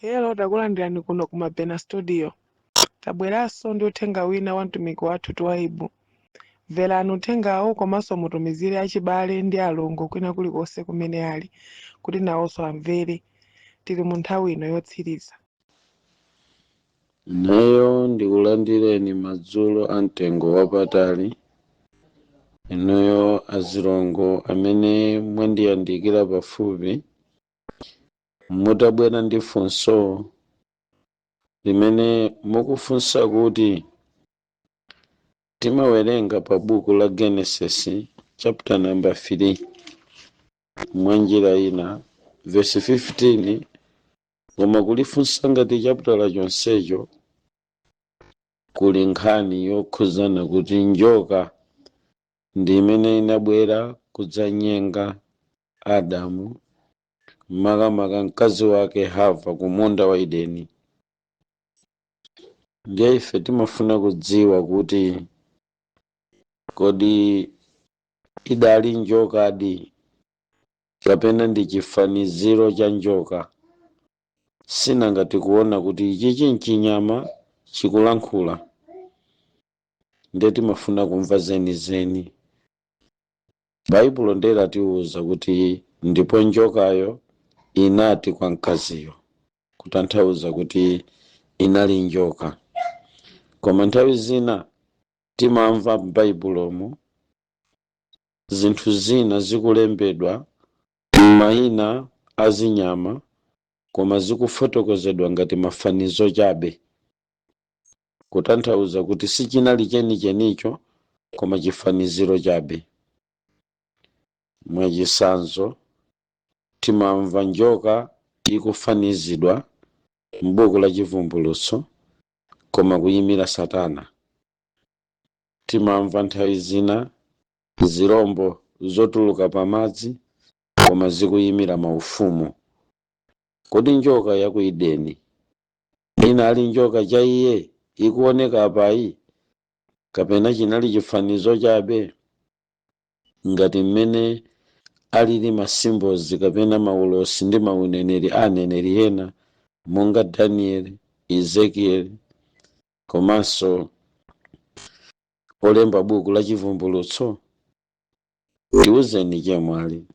Hello, takulandirani kuno ku Mabena Studio. Tabweranso ndi uthenga wina wa mtumiki wathu Twaibu. Mverani uthengawo komanso mutumizire achibale ndi alongo kwina kulikonse kumene ali kuti nawonso amvere. Tili mu nthawi ino yotsiriza. Ineyo ndikulandireni madzulo a mtengo wapatali, inuyo azilongo amene mwandiyandikira pafupi, mutabwera ndi funso limene mukufunsa kuti timawerenga pa buku la Genesis chapter number 3, mwanjira ina verse 15, koma kulifunsa ngati chaputala chonsecho kuli nkhani yokhuzana kuti njoka ndi imene inabwera kudzanyenga Adamu, makamaka mkazi wake Hava, ku munda wa Edeni. Ndiye ife timafuna kudziwa kuti kodi idali njokadi kapena ndi chifaniziro cha njoka? Sinanga tikuona kuti ichichi nchinyama chikulankhula, ndiye timafuna kumva zenizeni. Baibulo ndiye latiwuza kuti ndipo njokayo inati kwa mkaziyo, kutanthauza kuti inali njoka. Koma nthawi zina timamva m'Baibulomo zinthu zina zikulembedwa m'mayina a zinyama, koma zikufotokozedwa ngati mafanizo chabe, kutanthauza kuti sichinali chenichenicho koma chifaniziro chabe. Mwachitsanzo, timamva njoka ikufanizidwa m'buku la Chivumbulutso koma kuyimira Satana. Timamva nthawi zina zirombo zotuluka pamadzi koma zikuyimira maufumu. Kodi njoka ya ku Edeni inali njoka cha iye ikuoneka apayi, kapena chinali chifanizo chabe, ngati mmene alili ma symbols kapena maulosi ndi mauneneri a aneneri ena monga Daniel, Ezekiel komanso olemba buku la Chivumbulutso? Tiwuzeni chemwali,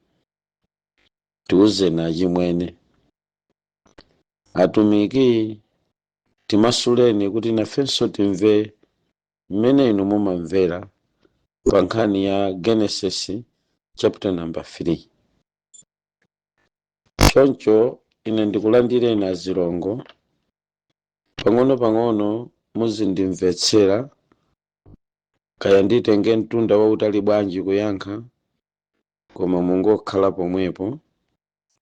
tiwuzeni achimwene, atumiki, timasuleni kuti nafenso timve mmene inu mumamvera pa nkhani ya Genesis chapter number 3. Choncho ine ndikulandireni azilongo, pang'ono-pang'ono muzindimvetsera, kaya nditenge mtunda wautali bwanji kuyankha, koma mungokhala pomwepo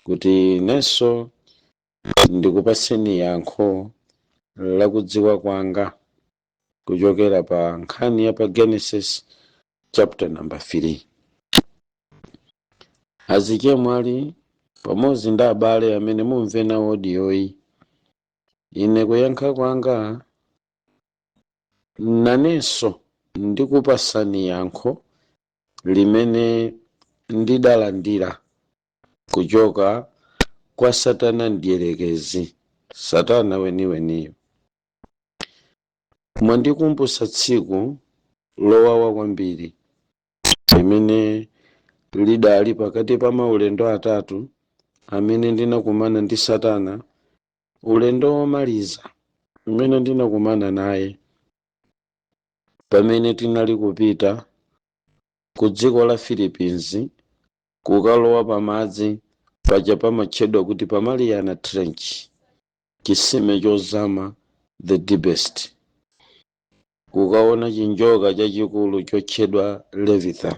kuti nenso ndikupatseni yankho lakudziwa kwanga kuchokera pa nkhani ya pa Genesis chapter number 3. Azichemwali pamodzi ndi abale amene mumve nawo audioyi, ine kuyankha kwanga nanenso ndikupasani yankho limene ndidalandira kuchoka kwa Satana mdierekezi, Satana weniweniyo. Mwandikumbutsa tsiku lowawa kwambiri limene lidali pakati pa maulendo atatu amene ndinakumana ndi Satana. Ulendo womaliza umene ndinakumana naye, pamene tinali kupita ku dziko la Philippines kukalowa pamadzi paja pamatchedwa kuti pa Mariana Trench, chisime chozama, the deepest, kukaona chinjoka chachikulu chotchedwa Leviathan.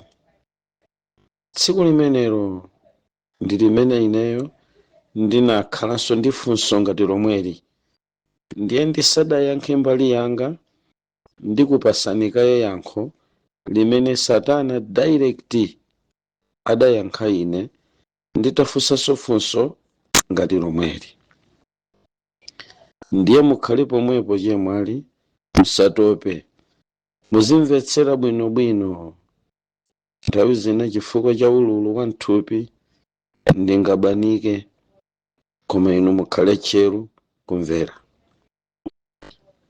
Tsiku limenelo ndi limene ineyo ndinakhalanso ndi funso ngati lomweli. Ndiye ndisadayankhe mbali yanga, ndikupasani kaye yankho limene Satana direct adayankha ine nditafunsanso funso ngati lomweli. Ndiye mukhale pomwepo chemwali, musatope, muzimvetsera bwinobwino. Nthawi zina chifukwa cha ululu wa mthupi ndingabanike, koma inu mukhale tcheru kuti mumve. Kumvera,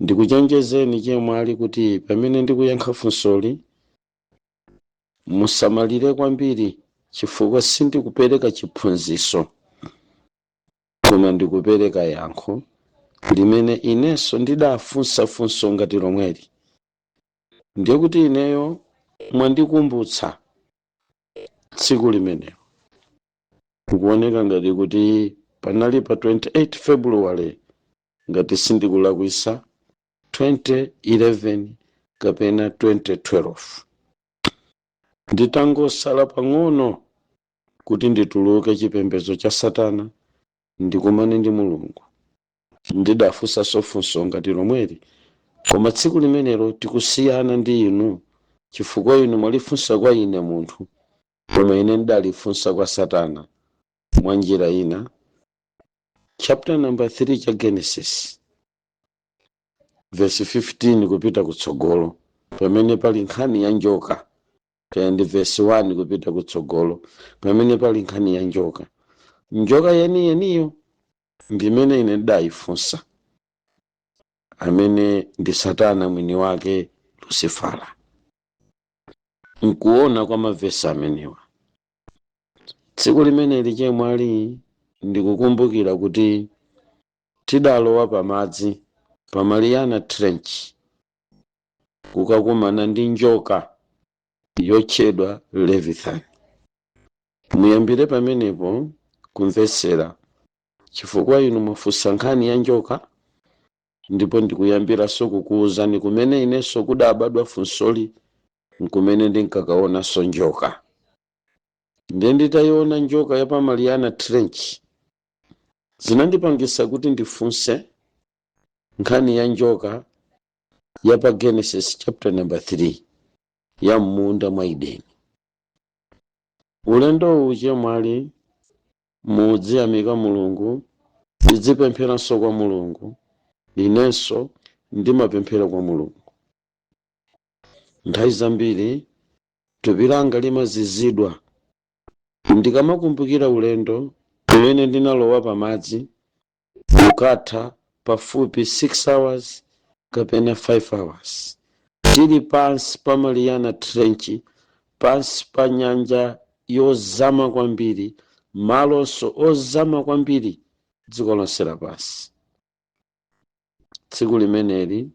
ndikuchenjezeni chemwali kuti pamene ndikuyankha funsoli musamalire kwambiri, chifukwa sindikupereka chiphunzitso koma ndikupereka yankho limene inenso ndidafunsa funso ngati lomweli. Ndiye kuti ineyo mwandikumbutsa tsiku limenelo, kukuoneka ngati kuti panali pa 28 February, ngati sindikulakwisa, 2011 kapena 2012, nditangosala pang'ono kuti ndituluke chipembedzo cha satana ndikumane ndi Mulungu. Ndidafunsanso funso ngati lomweli, koma tsiku limenelo tikusiyana ndi inu, chifukwa inu mwalifunsa kwa ine munthu, koma ine ndidalifunsa kwa satana mwa njira ina. Chapter number 3 cha Genesis, verse 15 kupita kutsogolo, pamene pali nkhani ya njoka, kaya ndi verse 1 kupita kutsogolo, pamene pali nkhani ya njoka, njoka yeniyeniyo ndimene ine ndidayifunsa, amene ndi satana mwini wake Lucifera. Nkuona kwa mavesi amenewa, tsiku limeneli, chemwali, ndikukumbukira kuti tidalowa pamadzi pa Mariana Trench kukakumana ndi njoka yotchedwa Leviathan. Muyambire pamenepo kumvetsera, chifukwa inu mwafunsa nkhani ya njoka, ndipo ndikuyambiranso kukuwuzani kumene inenso kudabadwa funsoli, nkumene ndinkakaonanso njoka. Ndiye nditayiona njoka ya pa Mariana Trench, zinandipangisa kuti ndifunse nkhani ya njoka ya pa Genesis chapter number 3 ya m'munda mwa Edeni. Ulendo uwu, chemwali, mudziyamika Mulungu, tidzipempheranso kwa Mulungu. Inenso ndimapemphera kwa Mulungu nthawi zambiri. Thupi langa limazizidwa ndikamakumbukira ulendo umene ndinalowa pamadzi, ukatha pafupi 6 hours kapena 5 hours tili pansi pa Mariana Trench, pansi pa nyanja yozama kwambiri, malonso ozama kwambiri dziko lonse lapansi. Tsiku limeneli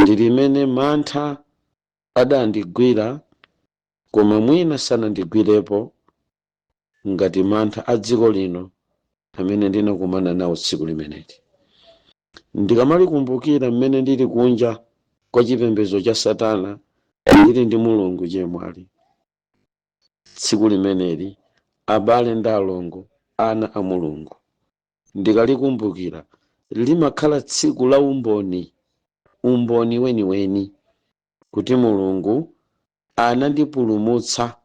ndi limene mantha adandigwira, koma mwina sanandigwirepo ngati mantha a dziko lino amene ndinakumana nawo tsiku limeneli. Ndikamalikumbukira mmene ndili kunja kwa chipembedzo cha satana, ndili ndi Mulungu, chemwali, tsiku limeneli, abale ndi alongo, ana a Mulungu, ndikalikumbukira limakhala tsiku la umboni, umboni weniweni kuti Mulungu anandipulumutsa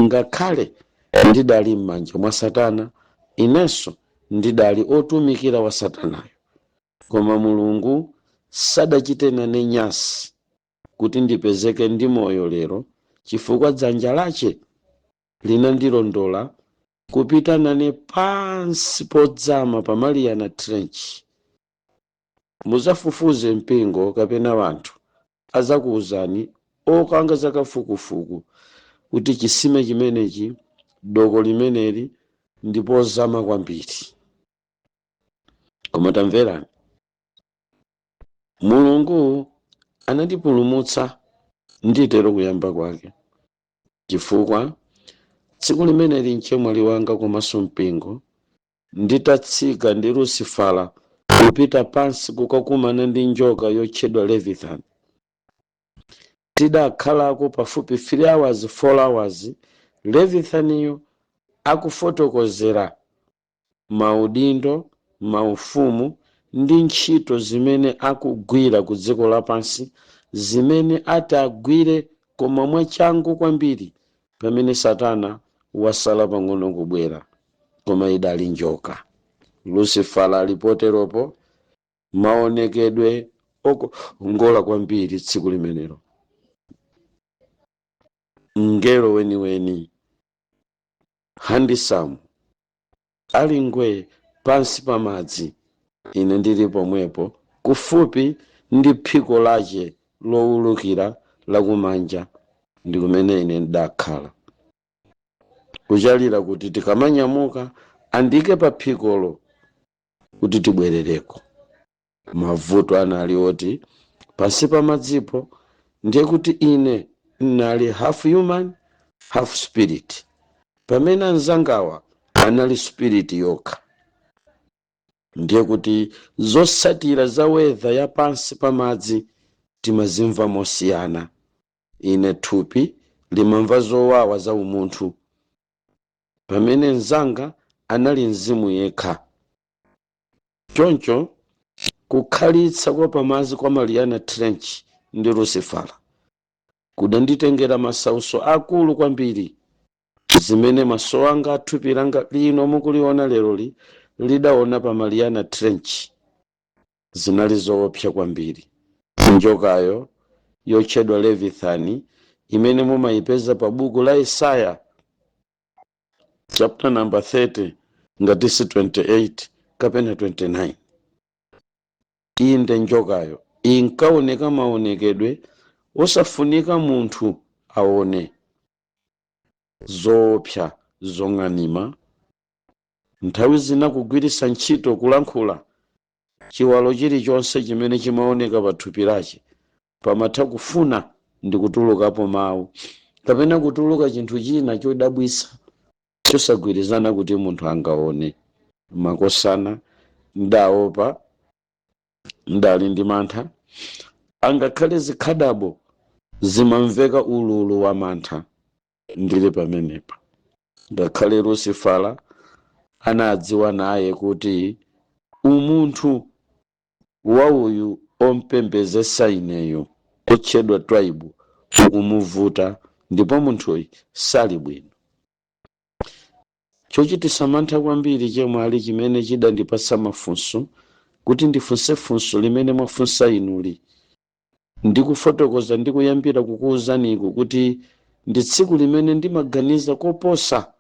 ngakhale ndidali m'manja mwa satana, inenso ndidali otumikira wa satanayo, koma Mulungu sadachite nane nyasi kuti ndipezeke ndi moyo lero, chifukwa dzanja lache linandilondola kupita nane pansi podzama pa Mariana Trench. Muzafufuze mpingo kapena wanthu azakuwuzani okanga zakafukufuku kuti chisime chimenechi, doko limeneli, ndipozama kwambiri. Koma tamverani, Mulungu anandipulumutsa, nditero kuyamba kwake, chifukwa tsiku limeneli, mchemwali wanga komanso mpingo, nditatsika ndi Lucifera kupita pansi kukakumana ndi njoka yotchedwa Leviathan, tidakhalako pafupi 3 hours, 4 hours, Leviathaniyo akufotokozera maudindo, maufumu ndi ntchito zimene akugwira ku dziko lapansi, zimene atagwire koma mwachangu kwambiri pamene satana wasala pang'ono kubwera. Koma idali njoka, Lucifera alipoteropo, maonekedwe okongola kwambiri tsiku limenelo, mngelo weniweni, handsome, ali ngwe pansi pa madzi. Ine ndili pomwepo kufupi ndi phiko lache lowulukira lakumanja ndi kumene ine ndakhala kuchalira kuti tikamanyamuka andike pa phikolo kuti tibwerereko. Mavuto anali oti pansi pa madzipo ndiye kuti ine ndinali half human, half spirit, pamene anzangawa anali spirit yokha. Ndiye kuti zotsatira za weather ya pansi pa madzi timazimva mosiyana. Ine thupi limamva zowawa za umunthu, pamene mnzanga anali mzimu yekha. Choncho kukhalitsa kwa pamadzi kwa Mariana Trench ndi Lucifera kudanditengera masautso akulu kwambiri, zimene maso anga athupi langa lino mukuliona leroli lidaona pa Mariana Trench zinali zoopsa kwambiri. Njokayo yotchedwa Leviathan, imene mumayipeza pa buku la Yesaya chapter number 30, ngati si 28 kapena 29, inde, njokayo inkaoneka maonekedwe osafunika munthu aone, zoopsa, zong'anima, nthawi zina kugwiritsa ntchito kulankhula chiwalo chilichonse chimene chimaoneka pa thupi lache pamatha kufuna ndi kutulukapo mawu kapena kutuluka chinthu china chodabwitsa chosagwirizana kuti munthu angaone. Makosana, ndaopa, ndali ndi mantha, angakhale zikhadabo zimamveka ululu wa mantha ndili pamenepa. Ngakhale Lucifera anadziwa naye kuti umunthu wa uyu ompembezesa ineyo otchedwa Twaibu ukumuvuta ndipo munthuyu sali bwino. Chochitisa mantha kwambiri, chemwali, chimene chidandipatsa mafunso kuti ndifunse funso limene mwafunsa inuli, ndikufotokoza ndikuyambira kukuwuzaniku kuti ndi tsiku limene ndimaganiza koposa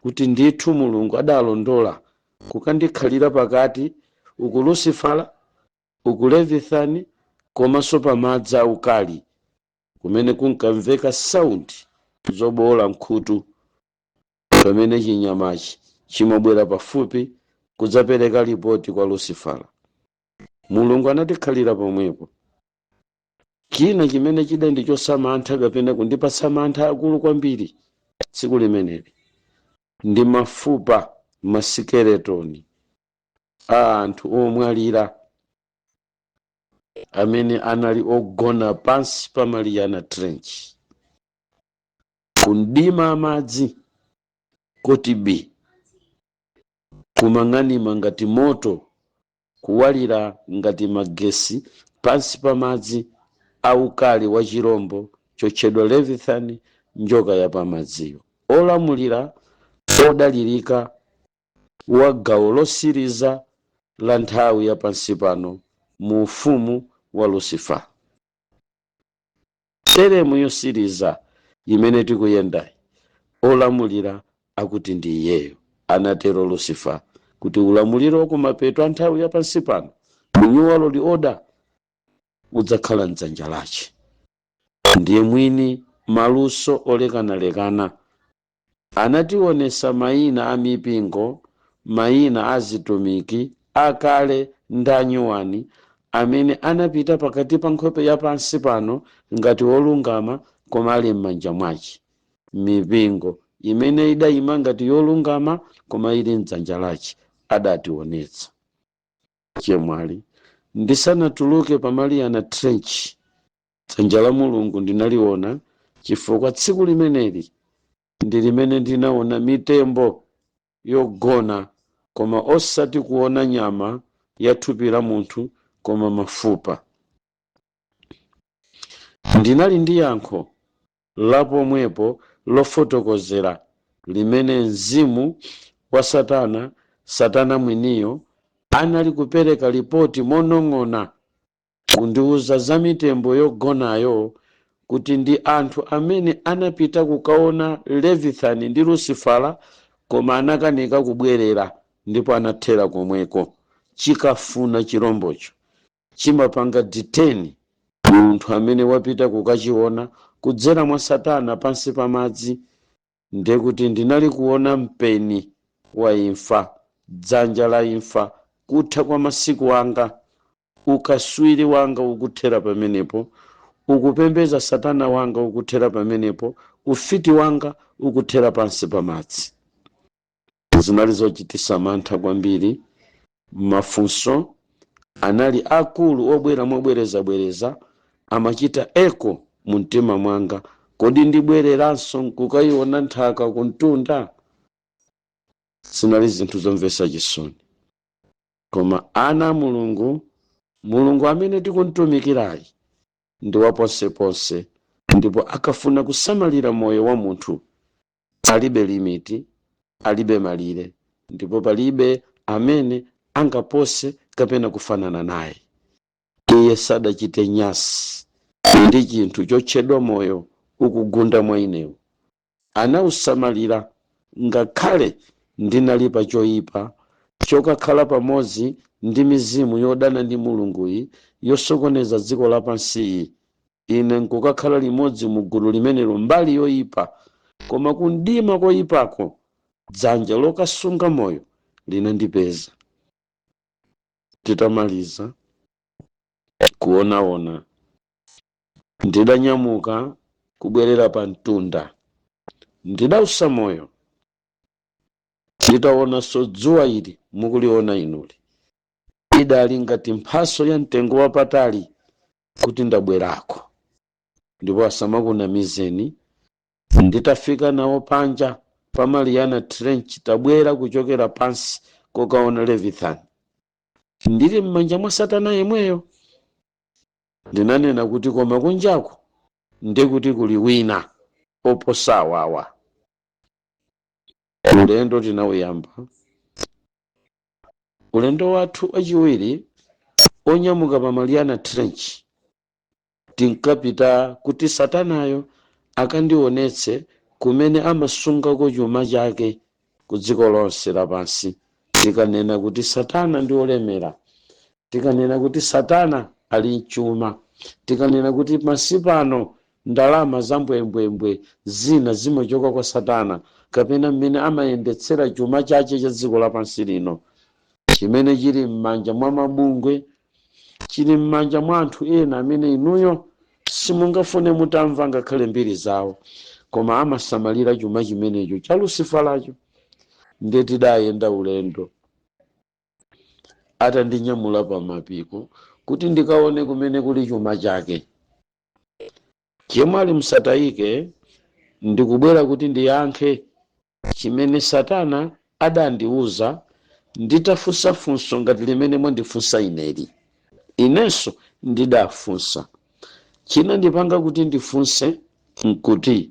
kuti ndithu Mulungu adalondola kukandikhalira pakati uku Lucifera, uku Leviathan, komanso pamadzi aukali kumene kunkamveka sound zobowola mkhutu pamene chinyamachi chimabwera pafupi kudzapereka ripoti kwa Lucifera. Mulungu anatikhalira pomwepo. China chimene chidandichotsa mantha kapena kundipatsa mantha akulu kwambiri tsiku limeneli ndi mafupa, ma skeleton a anthu omwalira amene anali ogona pansi pa Mariana Trench kundima amadzi koti bi kumang'anima ngati moto, kuwalira ngati magesi pansi pa madzi aukali wa chirombo chotchedwa Leviathan, njoka ya pamadziyo, olamulira odalirika wa gawo losiriza la nthawi ya pansi pano mu ufumu wa Lucifer. Teremu yosiriza imene tikuyendayi, olamulira akuti ndi iyeyo. Anatero Lucifer kuti ulamuliro wakumapeto a nthawi ya pansi pano mu New World Order udzakhala mdzanja lache. Ndiye mwini maluso olekanalekana. Anationesa mayina a mipingo, mayina a zitumiki akale ndi anyuwani amene anapita pakati pa nkhope ya pansi pano ngati wolungama koma ali m'manja mwace, mipingo imene idayima ngati yolungama koma ili mdzanja lace. Adationetsa, chemwali. Ndisanatuluke pa Mariana Trench, dzanja la Mulungu ndinaliona, chifukwa tsiku limeneli ndi limene ndinaona mitembo yogona, koma osati kuona nyama ya thupi la munthu koma mafupa. Ndinali ndi yankho lapomwepo lofotokozera limene mzimu wa Satana, Satana mwiniyo, anali kupereka ripoti monong'ona kundiuza za mitembo yogonayo kuti ndi anthu amene anapita kukaona Leviathan ndi Lucifera koma anakanika kubwerera ndipo anathera komweko. Chikafuna chirombocho chimapanga detain munthu amene wapita kukachiona kudzera mwa Satana pansi pa madzi. Ndekuti ndinali kuona mpeni wa imfa, dzanja la imfa, kutha kwa masiku anga, ukaswiri wanga ukuthera pamenepo, ukupembeza Satana wanga ukuthera pamenepo, ufiti wanga ukuthera pansi pa madzi. Zinali zochitisa mantha kwambiri. Mafunso anali akulu obwera mobwerezabwereza, amachita echo mu mtima mwanga: kodi ndibwereranso nkukayiona nthaka kuntunda? Zinali zinthu zomvetsa chisoni. Koma ana a Mulungu, Mulungu amene tikuntumikirayi ndi waponseponse, ndipo akafuna kusamalira moyo wa munthu alibe limit, alibe malire, ndipo palibe amene angapose kapena kufanana naye. Iye sadachite nyasi ndi chinthu chotchedwa moyo ukugunda mwa inewo. Anawusamalira ngakhale ndinali pa choyipa chokakhala pamodzi ndi mizimu yodana ndi Mulunguyi, yosokoneza dziko lapansiyi, ine nkukakhala limodzi mu gulu limenelo mbali yoyipa. Koma kumdima koyipako dzanja lokasunga moyo linandipeza. Titamaliza kuonaona, ndidanyamuka kubwerera pa mtunda. Ndidausa moyo nditaonanso dzuwa ili mukuliona inuli. Idali ngati mphaso ya mtengo wapatali kuti ndabwerako. Ndipo asamakunamizeni, nditafika nawo panja pa Mariana Trench, tabwera kuchokera pansi kokaona Leviathan, ndili m'manja mwa Satana yemweyo, ndinanena kuti koma kunjaku ndikuti kuli wina oposa awawa. Ulendo tinawuyamba, ulendo wathu wachiwiri onyamuka pa Mariana Trench, tinkapita kuti Satanayo akandionetse kumene amasungako chuma chake ku dziko lonse lapansi. Tikanena kuti Satana ndi olemera, tikanena kuti Satana ali mchuma, tikanena kuti pansi pano ndalama zambwembwembwe zina zimachoka kwa Satana, kapena mmene amayendetsera chuma chache cha dziko lapansi lino, chimene chili m'manja mwa mabungwe, chili m'manja mwa anthu ena amene inuyo simungafune mutamva ngakhale mbiri zawo, koma amasamalira chuma chimenecho cha Lusifalacho. Ndiye tidayenda ulendo atandinyamula pa mapiko kuti ndikaone kumene kuli chuma chake. Chemwali, musatayike, ndikubwera kuti ndiyankhe chimene Satana adandiuza nditafunsa funso ngati limene mwandifunsa ineli. Inenso ndidafunsa. Chinandipanga kuti ndifunse nkuti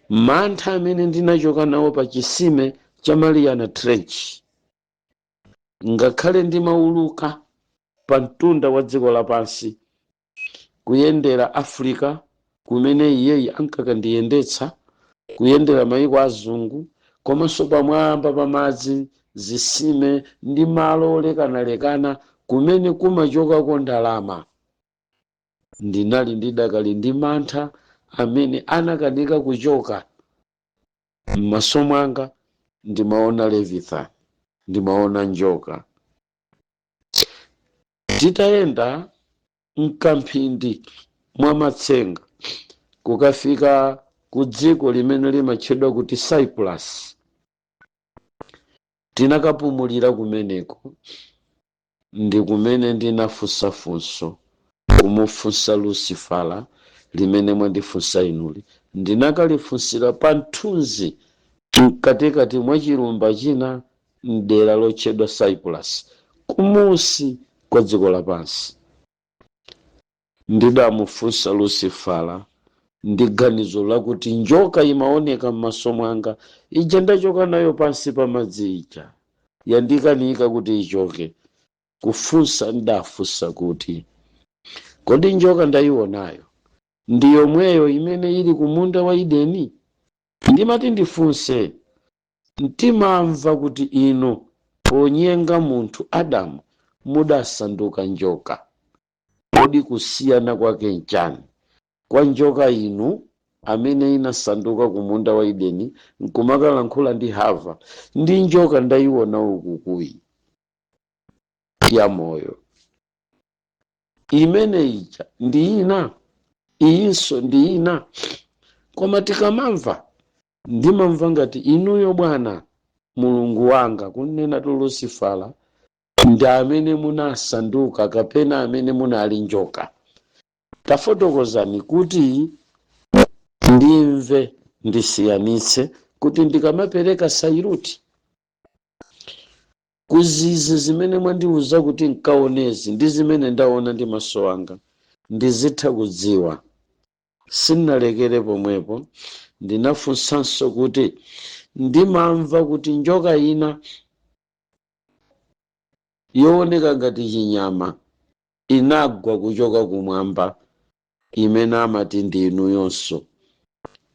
mantha amene ndinachoka nawo pa chisime cha Mariana Trench, ngakhale ndimauluka pa mtunda wa dziko lapansi kuyendera Africa kumene iyeyi ankakandiyendetsa, kuyendera mayiko azungu, komanso pamwamba pamadzi, zisime ndi malo olekanalekana kumene kumachokako ndalama, ndinali ndidakali ndi mantha amene anakanika kuchoka m'maso mwanga. Ndimaona Leviathan, ndimaona njoka. Titayenda mkamphindi mwa matsenga kukafika ku dziko limene limatchedwa kuti Cyprus, tinakapumulira kumeneko. Ndi kumene ndinafunsa funso kumufunsa Lucifera limene mwandifunsa inuli. Ndinakalifunsira pa mthunzi mkatikati mwa chilumba china mdera lotchedwa Cyprus, kumusi kwa dziko lapansi. Ndidamufunsa Lucifera ndi ganizo lakuti njoka imaoneka m'maso mwanga ija ndachoka nayo pansi pa madzi ija, yandikanika kuti ichoke. Kufunsa ndafunsa kuti, kodi njoka ndayionayo ndi yomweyo imene ili ku munda wa Edeni? Ndimati ndifunse, ntimamva kuti inu ponyenga munthu Adamu Mudasanduka njoka. Kodi kusiyana kwake nchani kwa njoka inu amene inasanduka ku munda wa Edeni nkumakalankhula ndi Hava, ndi njoka ndayiona ukukuyi ya moyo imene ija ndi ina, iyinso ndi ina? Koma tikamamva, ndimamva ngati inuyo bwana Mulungu wanga, kunena tu Lucifera, ndi amene munasanduka kapena amene munali njoka. Tafotokozani kuti ndimve, ndisiyanitse, kuti ndikamapereka salute kuzizi zimene mwandiuza kuti nkaonezi ndi zimene ndaona ndi maso anga, ndizitha kudziwa. Sindinalekere pomwepo, ndinafunsanso kuti ndimamva kuti njoka ina yooneka ngati chinyama inagwa kuchoka kumwamba, imene amati ndi inuyonso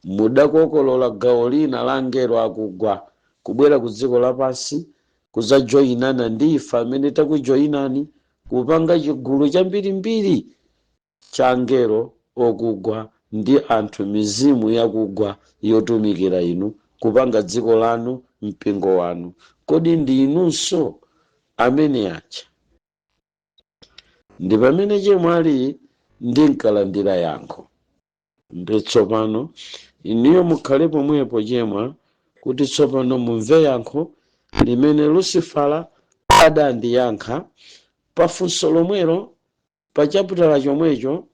mudakokolola gawo lina la angelo akugwa kubwera ku dziko lapansi kudzajoyinana ndi ife amene takujoyinani, kupanga chigulu chambirimbiri cha angelo okugwa ndi anthu, mizimu yakugwa yotumikira inu, kupanga dziko lanu, mpingo wanu. Kodi ndi inunso amene aja? Ndi pamene chemwali ndinkalandira yankho. Ndi tsopano inuyo mukhale pomwepo chemwa, kuti tsopano mumve yankho limene Lucifera adandiyankha pa funso lomwelo, pa chaputala chomwecho,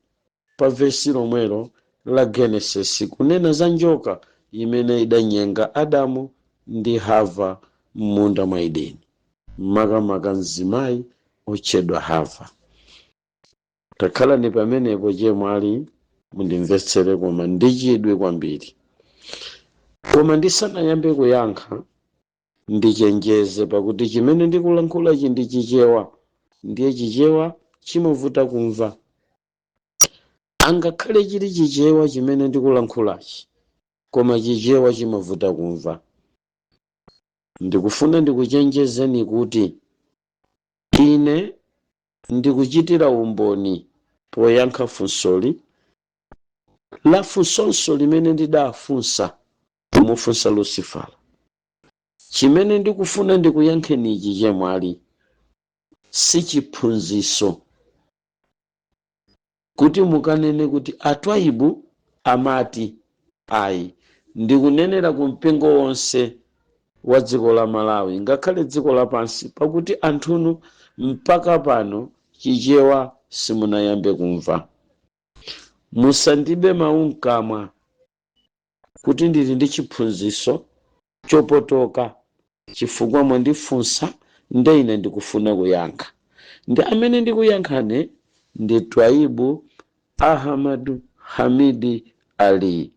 pa vesi lomwelo la Genesis, kunena za njoka imene idanyenga Adamu ndi Hava m'munda mwa Edeni, makamaka mzimayi otchedwa Hava. Takhalani pamenepo chemwali, mundimvetsere, koma ndichidwi kwambiri. Koma ndisanayambe kuyankha, ndichenjeze, pakuti chimene ndikulankhulachi ndi Chichewa, ndiye Chichewa chimavuta kumva. Angakhale chili Chichewa chimene ndikulankhulachi, koma Chichewa chimavuta kumva. Ndikufuna ndikuchenjezeni kuti ine ndikuchitira umboni poyankha funsoli la funsonso limene ndidafunsa, kumufunsa Lucifera. Chimene ndikufuna ndikuyankhenichi chemwali si chiphunzitso kuti mukanene kuti atwaibu amati. Ayi, ndikunenera ku mpingo wonse wa dziko la Malawi, ngakhale dziko lapansi, pakuti anthunu mpaka pano Chichewa simunayambe kumva. Musandibe mawu mkamwa kuti ndili ndi chiphunzitso chopotoka chifukwa mwandifunsa, nde ine ndikufuna kuyankha. Ndi amene ndikuyankhane ndi Twaibu Ahamadu Hamidi Ali,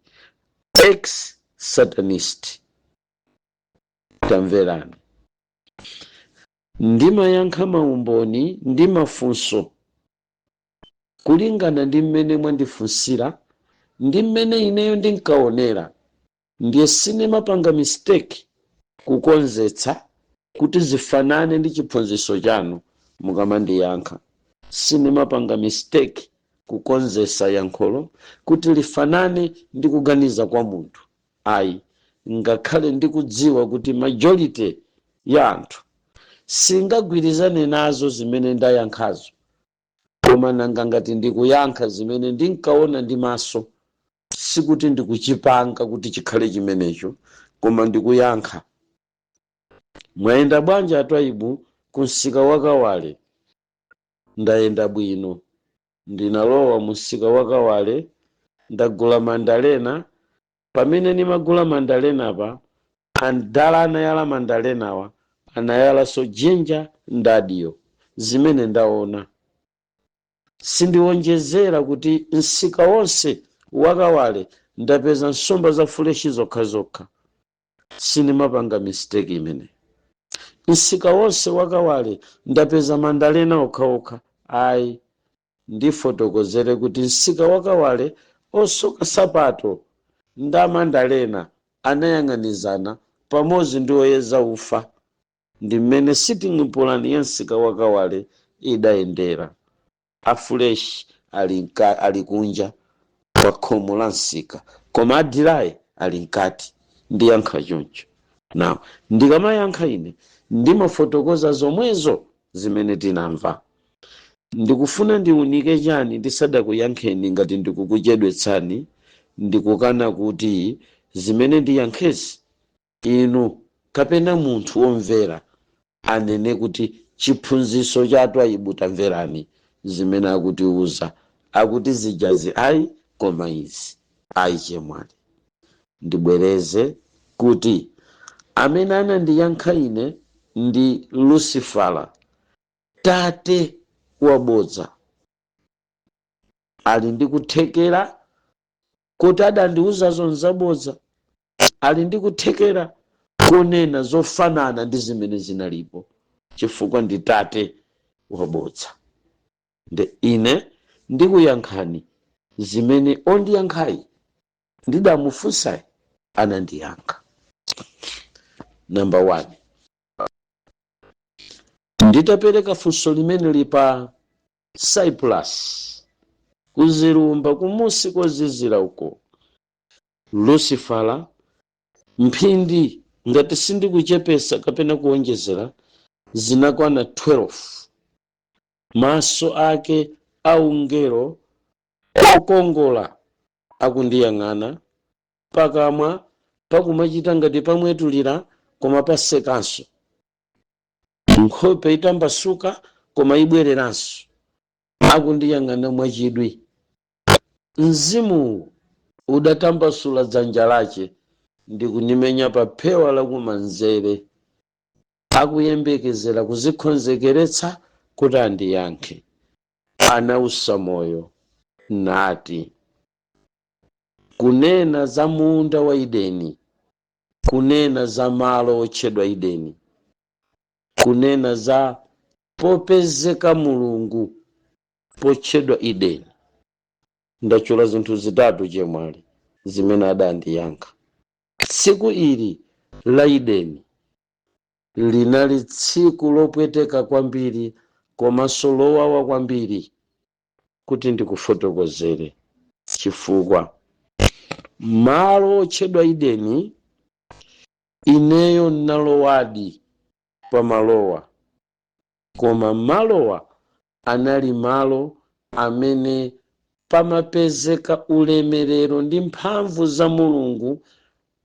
ex satanist. Tamverani, ndimayankha maumboni ndi mafunso kulingana ndi mmene mwandifunsira ndi mmene ineyo ndinkaonera. Ndiye sindimapanga mistake kukonzetsa kuti zifanane ndi chiphunzitso chanu mukamandiyankha. Sindimapanga mistake kukonzetsa yankholo kuti lifanane ndi kuganiza kwa munthu, ayi, ngakhale ndikudziwa kuti majority ya anthu singagwirizane nazo zimene ndayankhazo. Koma nanga ngati ndikuyankha zimene ndinkaona ndi maso, sikuti ndikuchipanga kuti chikhale chimenecho, koma ndikuyankha. Mwayenda bwanji atwaibu ku msika wakawale? Ndayenda bwino. Ndinalowa mu msika wakawale, ndagula mandalena. Pamene ndimagula mandalena pa andala anayala mandalenawa, anayalanso ginger ndadiyo. Zimene ndaona sindiwonjezera kuti msika wonse wakawale ndapeza nsomba za fresh zokhazokha. Sindimapanga mistake imene msika wonse wakawale ndapeza mandalena okhaokha, ayi. Ndifotokozere kuti msika wakawale osoka sapato ndi amandalena anayang'anizana pamodzi ndi oyeza ufa. Ndi mmene sitting plan ya msika wakawale Idayendera a fresh ali kunja kwa khomo la msika, koma a dry ali mkati. Ndiyankha choncho. Now, ndikamayankha ine ndimafotokoza zomwezo zimene tinamva. Ndikufuna ndiunike chani ndisadakuyankheni? Ngati ndikukuchedwetsani, ndikukana kuti zimene ndiyankhezi inu kapena munthu womvera anene kuti chiphunzitso cha Twaibu, tamverani zimene akutiuza, akuti zijazi ayi, koma izi ayi. Chemwali, ndibwereze kuti amene anandiyankha ine ndi Lucifera, tate wabodza. Ali ndi kuthekera kuti adandiuza zonzabodza, ali ndi kuthekera kunena zofanana ndi zimene zinalipo, chifukwa ndi tate wabodza. Nde ine ndikuyankhani zimene ondiyankhayi ndidamufunsayi anandiyankha. Number one, nditapereka funso limene li pa Cyprus, kuzilumba kumusi kozizira uko, Lucifera mphindi, ngati sindikuchepesa kapena kuonjezera, zinakwana 12, maso ake aungelo okongola akundiyang'ana, pakamwa pakumachita ngati pamwetulira koma pasekanso, nkhope itambasuka koma ibwereranso, akundiyang'ana mwachidwi. Mzimuwu udatambasula dzanja lace ndi kundimenya pa phewa lakumanzere, akuyembekezera kuzikonzekeretsa kuti andiyankhe. Anausa moyo nati, "Kunena za munda wa Edeni, kunena za malo otchedwa Edeni, kunena za popezeka Mulungu potchedwa Edeni." Ndachula zinthu zitatu, chemwali, zimene adandiyankha. Tsiku ili la Edeni linali tsiku lopweteka kwambiri komanso lowawa kwambiri kuti ndikufotokozere, chifukwa malo otchedwa Edeni ineyo nalowadi pamalowa, koma malowa anali malo amene pamapezeka ulemerero ndi mphamvu za Mulungu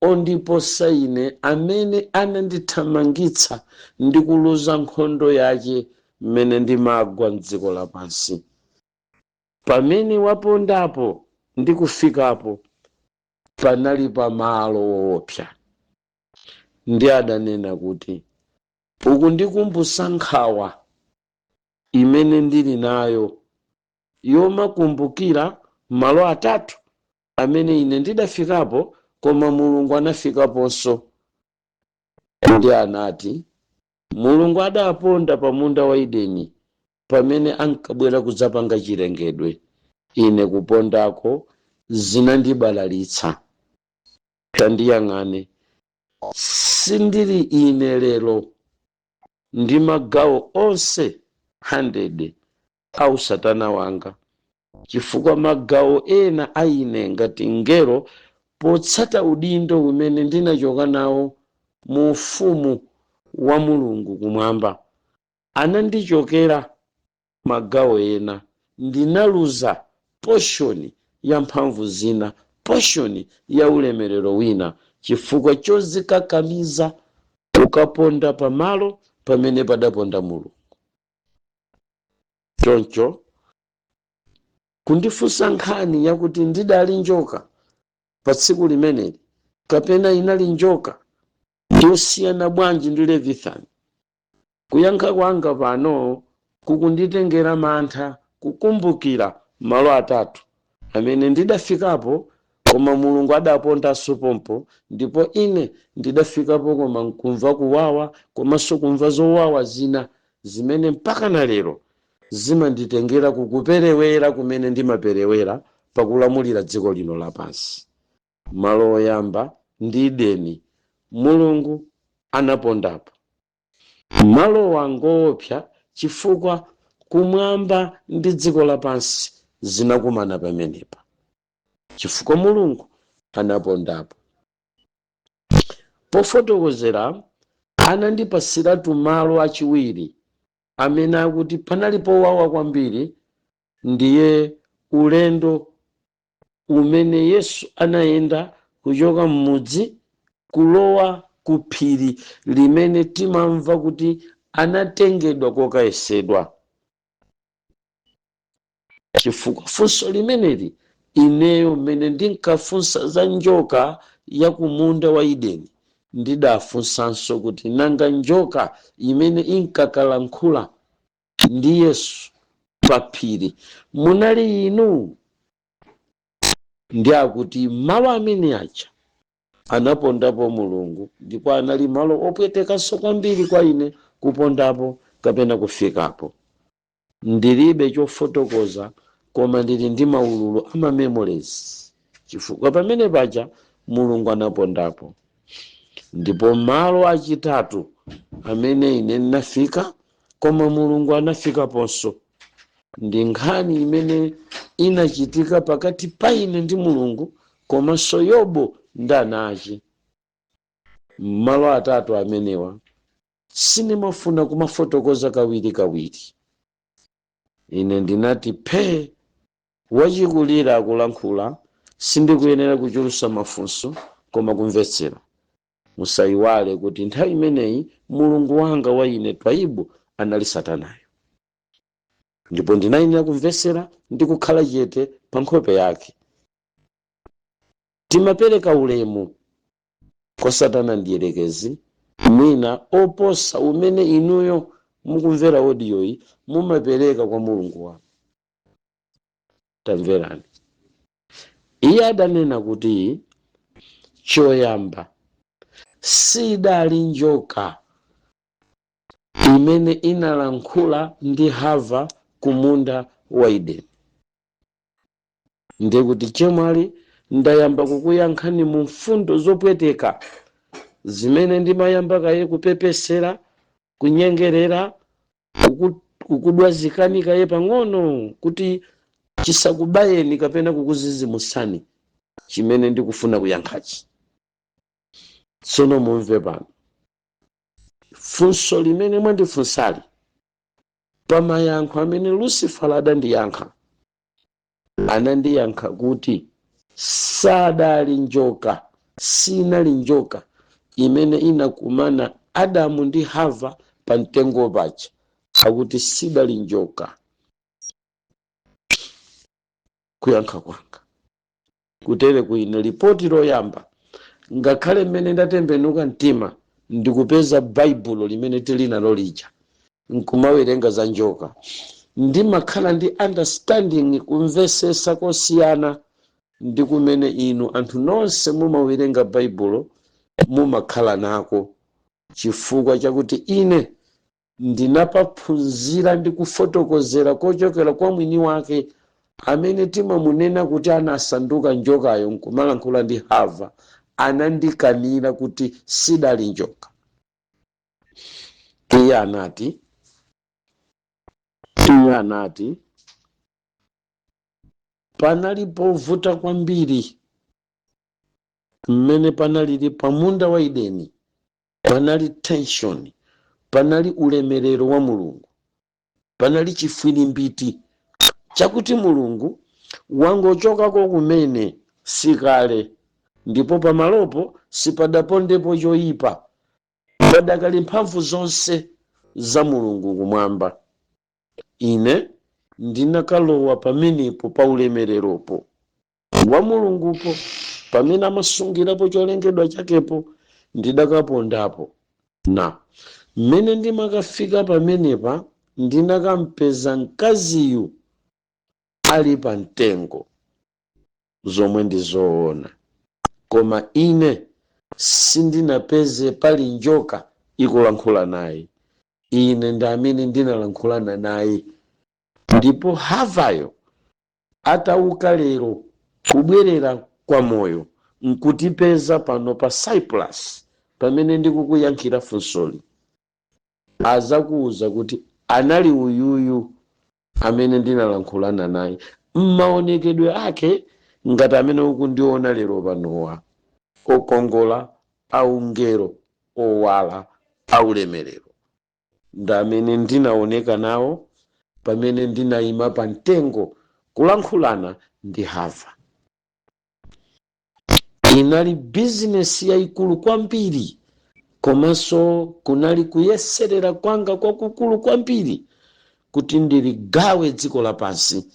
ondiposa ine, amene anandithamangitsa ndi kuluza nkhondo yace mmene ndimagwa mdziko lapansi. Pamene wapondapo ndi kufikapo panali pamalo woopsa. Ndi adanena kuti, "Ukundikumbusa nkhawa imene ndili nayo yomakumbukira malo atatu amene ine ndidafikapo, koma Mulungu anafikaponso." Ndi anati Mulungu adaponda pa munda wa Edeni pamene ankabwera kudzapanga chilengedwe. Ine kupondako zinandibalalitsa. Tandiyang'ane, sindili ine lero ndi magawo onse 100 au satana wanga, chifukwa magawo ena a ine ngati ngelo, potsata udindo umene ndinachoka nawo mu ufumu wa Mulungu kumwamba, anandichokera magawo ena. Ndinaluza portion ya mphamvu zina, portion ya ulemerero wina, chifukwa chozikakamiza kukaponda pamalo pamene padaponda Mulungu. Choncho kundifunsa nkhani yakuti ndidali njoka pa tsiku limeneli kapena inali njoka yosiyana bwanji ndi Leviathan, kuyankha kwanga pano kukunditengera mantha kukumbukira malo atatu amene ndidafikapo, koma Mulungu adapondanso pompo, ndipo ine ndidafikapo koma nkumva kuwawa komanso kumva zowawa zina zimene mpaka na lero zimanditengera kukuperewera kumene ndimaperewera pakulamulira dziko lino lapansi. Malo oyamba ndi Edeni, Mulungu anapondapo. Malowa ngoopsa chifukwa kunali kuphwanya malamulo a Mulungu. Kumwamba ndi dziko lapansi zinakumana pamenepa, chifukwa Mulungu anapondapo. Pofotokozera anandipasiratu malo achiwiri amene akuti panali powawa kwambiri, ndiye ulendo umene Yesu anayenda kuchoka m'mudzi kulowa ku phiri limene timamva kuti anatengedwa kokayesedwa. Chifukwa funso limeneli ineyo mmene ndinkafunsa za njoka ya kumunda wa Edeni, ndidafunsanso kuti nanga njoka imene inkakalankhula ndi Yesu pa phiri munali inu? Ndi akuti malo amene aja anapondapo Mulungu, ndipo anali malo opwetekanso kwambiri kwa ine kupondapo kapena kufikapo. Ndilibe chofotokoza, koma ndili ndi maululu ama memories, chifukwa pamene paja Mulungu anapondapo. Ndipo malo achitatu amene ine ndinafika koma Mulungu anafikaponso, ndi nkhani imene inachitika pakati pa ine ndi Mulungu komanso Yobu ndi ana ake. Malo atatu amenewa sindimafuna kumafotokoza kawiri kawiri. Ine ndinati phe, wachikulira akulankhula, sindikuyenera kuchulusa mafunso koma kumvetsera. Musayiwale kuti nthawi imeneyi Mulungu wanga wa ine Twaibu anali Satanayo, ndipo ndinayenera kumvetsera ndi kukhala chete pa nkhope yake. Timapereka ulemu kwa Satana ndiyerekezi mwina oposa umene inuyo mukumvera audioyi mumapereka kwa Mulungu wanu. Tamverani, iye adanena kuti choyamba sidali njoka imene inalankhula ndi Hava kumunda wa Edeni. Ndiye kuti chemwali, ndayamba kukuyankhani mu mfundo zopweteka zimene ndimayamba kaye kupepesera, kunyengerera, kukudwazikani kaye pang'ono kuti chisakubayeni kapena kukuzizimusani chimene ndikufuna kuyankhachi. Tsono mumve pano funso limene mwandifunsali. Pamayankho amene Lucifer adandiyankha, anandiyankha kuti sadali njoka, sinali njoka imene inakumana Adamu ndi Hava pa mtengo paja. Akuti sidali njoka. Kuyankha kwanga kutere kuine ripoti loyamba, ngakhale mmene ndatembenuka mtima ndikupeza Baibulo limene tili nalo lija nkumawerenga za njoka, ndimakhala ndi understanding, kumvesesa kosiyana ndi kumene inu anthu nonse mumawerenga Baibulo mumakhala nako, chifukwa chakuti ine ndinapaphunzira ndi kufotokozera kochokera kwa mwini wake amene timamunena kuti anasanduka njokayo nkumalankhula ndi Hava. Anandikanira kuti sidali njoka. Iye anati panali povuta kwambiri mmene panalili pamunda wa Edeni. Panali tension, panali ulemerero wa Mulungu, panali chifwilimbiti chakuti Mulungu wangochokako kumene sikale, ndipo pamalopo sipadapondepo choyipa, padakali mphamvu zonse za Mulungu kumwamba. Ine ndinakalowa pamenepo pa ulemereropo wa Mulungupo, pamene amasungirapo cholengedwa chakepo, ndidakapondapo. Na mmene ndimakafika pamenepa, ndinakampeza mkaziyu ali pa mtengo, zomwe ndi zoona, koma ine sindinapeze pali njoka ikulankhula naye. Ine ndi amene ndinalankhulana naye, ndipo Havayo atauka lero kubwerera kwa moyo nkutipeza pano pa Cyprus pamene ndikukuyankhira funsoli, azakuwuza kuti anali uyuyu. Amene ndinalankhulana naye m'maonekedwe ake ngati amene ukundiona lero panowa, okongola, aungelo, owala, aulemerero, ndi amene ndinaoneka nawo pamene ndinayima pa mtengo kulankhulana ndi Hava. Inali bizinesi yayikulu kwambiri, komanso kunali kuyeserera kwanga kwakukulu kwambiri kuti ndiligawe dziko lapansi.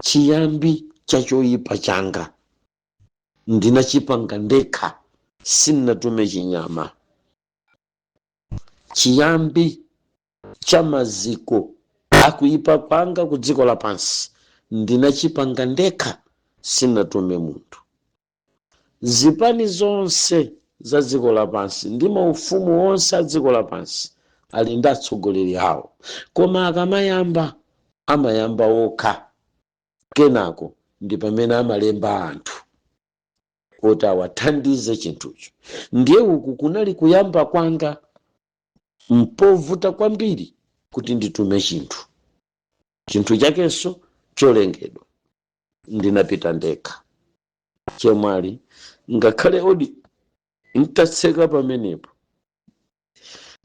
Chiyambi cha choyipa changa ndinachipanga ndekha, sindinatume chinyama. Chiyambi cha maziko akuyipa kwanga ku dziko lapansi ndinachipanga ndekha, sindinatume munthu. Zipani zonse za dziko lapansi ndi maufumu onse a dziko lapansi ali ndi atsogoleri awo, koma akamayamba, amayamba okha, kenako ndi pamene amalemba anthu kuti awathandize chinthucho. Ndiye uku kunali kuyamba kwanga. Mpovuta kwambiri kuti nditume chinthu, chinthu chakenso cholengedwa. Ndinapita ndekha. Chemwali, ngakhale odi ntatseka pamenepo,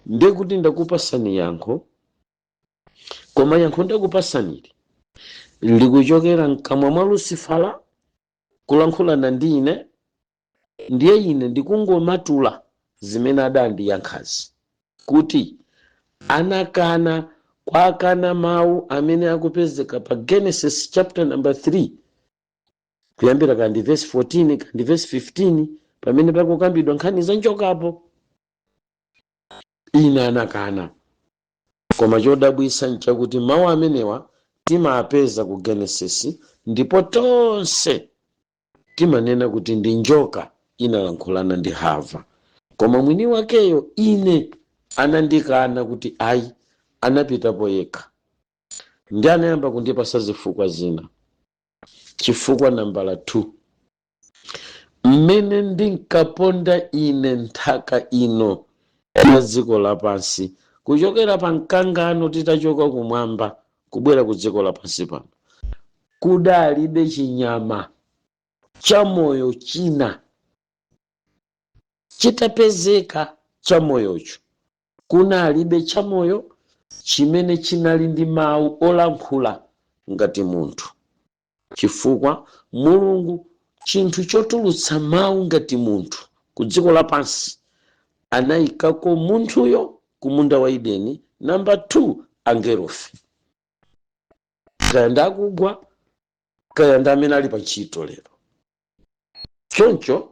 ndekuti ndakupasani yankho, koma yankho ndakupasanili likuchokera mkamwa mwa Lucifera kulankhulana ndi ine. Ndiye ine ndikungomatula zimene adandiyankhazi kuti anakana, kwakana mawu amene akupezeka pa Genesis chapter number 3, kuyambira kandi verse 14 kandi verse 15, pamene pakukambidwa nkhani za njokapo. Ine anakana. Koma chodabwitsa nchakuti mawu amenewa timapeza ku Genesis, ndipo tonse timanena kuti ndi njoka inalankhulana ndi Hava, koma mwini wakeyo ine anandikana kuti ayi, anapitapo yekha. Ndi anayamba kundipasa zifukwa zina. Chifukwa nambala 2, mmene ndinkaponda ine nthaka ino ya dziko lapansi kuchokera pa mkangano titachoka kumwamba kubwera ku dziko lapansi pano, kudalibe chinyama chamoyo china chitapezeka chamoyocho. Kunalibe chamoyo chimene chinali ndi mawu olankhula ngati munthu, chifukwa Mulungu chinthu chotulutsa mawu ngati munthu ku dziko lapansi anayikako munthuyo ku munda wa Edeni. Namba 2, angelofe, kaya ndakugwa, kaya ndi amene ali pa ntchito lero. Choncho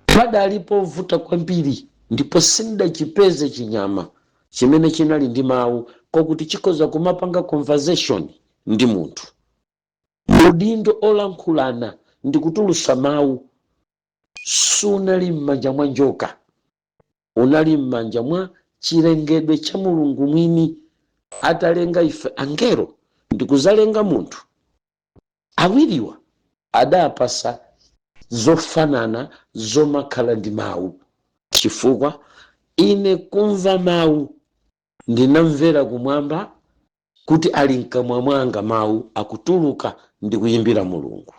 padali povuta kwambiri, ndipo sindachipeze chinyama chimene chinali ndi mawu kwakuti chikhoza kumapanga conversation ndi munthu. Udindo olankhulana ndi kutulusa mawu sunali m'manja mwa njoka, unali m'manja mwa chilengedwe cha Mulungu mwini. Atalenga ife angelo ndi kuzalenga munthu, awiriwa adapasa zofanana zomakhala ndi mawu, chifukwa ine kumva mawu ndinamvera kumwamba kuti ali mkamwa mwanga mawu akutuluka ndi kuyimbira Mulungu,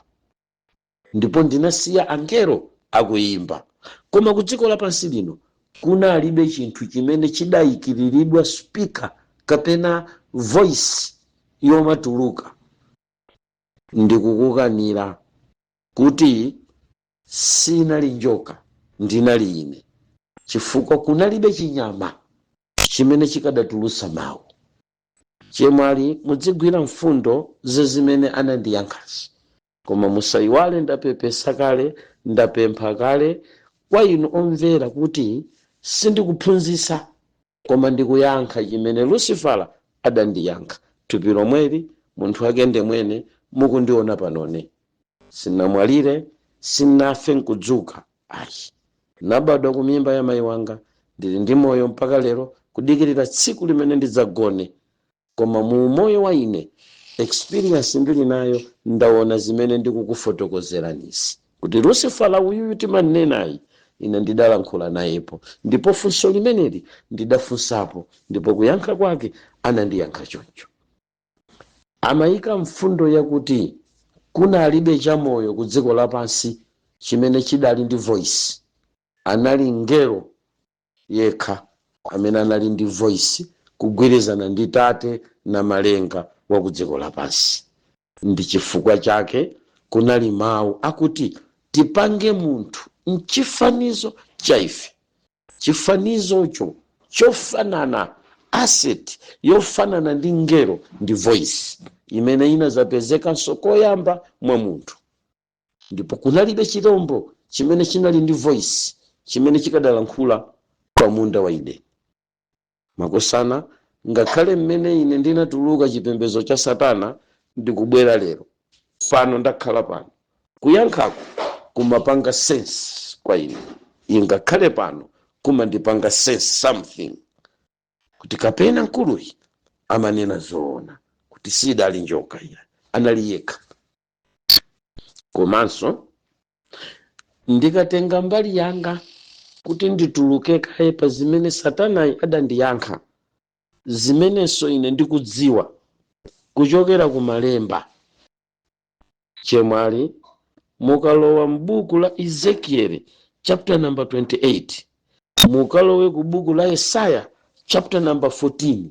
ndipo ndinasiya angelo akuyimba. Koma ku dziko lapansi lino kunalibe chinthu chimene chidayikiriridwa speaker kapena voice yomatuluka. Ndikukukanira kuti sinali njoka, ndinali ine, chifukwa kunalibe chinyama chimene chikadatulutsa mawu. Chemwali, mudzigwira mfundo zezimene anandiyankhazi, koma musayiwale, ndapepesa kale, ndapempha kale kwa inu omvera kuti sindikuphunzitsa, koma ndikuyankha chimene Lucifera adandiyankha. Thupi lomweli, munthu wake ndemwene mukundiona panone. Sinamwalire, sinafe nkudzuka, ayi. Nabadwa ku mimba ya mayi wanga, ndili ndi moyo mpaka lero, kudikirira tsiku limene ndidzagone. Koma mu moyo wa ine, experience ndili nayo, ndaona zimene ndikukufotokozeranizi, kuti Lucifera uyuyu timanenayi Ine ndidalankhula nayepo, ndipo funso limeneli ndidafunsapo, ndipo kuyankha kwake anandiyankha choncho. Amayika mfundo yakuti kunalibe chamoyo ku dziko lapansi chimene chidali ndi voice. Anali ngelo yekha amene anali ndi voice kugwirizana ndi Tate na Malenga wa ku dziko lapansi. Ndi chifukwa chake kunali mawu akuti tipange munthu mchifanizo cha ife. Chifanizocho chofanana, asset yofanana ndi ngelo, ndi voice imene inazapezekanso koyamba mwa munthu. Ndipo kunalibe chirombo chimene chinali ndi voice chimene chikadalankhula pa munda wa Edeni. Makosana, ngakhale mmene ine ndinatuluka chipembedzo cha satana ndikubwera lero pano, ndakhala pano, kuyankhako kumapanga sense kwa ine. Ingakhale pano kumandipanga sense something kuti kapena mkuluyi amanena zoona kuti sidali njoka iya, anali yekha. Komanso ndikatenga mbali yanga kuti ndituluke kaye pa zimene satanayi adandiyankha, zimenenso ine ndikudziwa kuchokera ku malemba, chemwali, mukalowa m'buku la Ezekieli chapter number 28, mukalowe ku buku la Yesaya chapter number 14,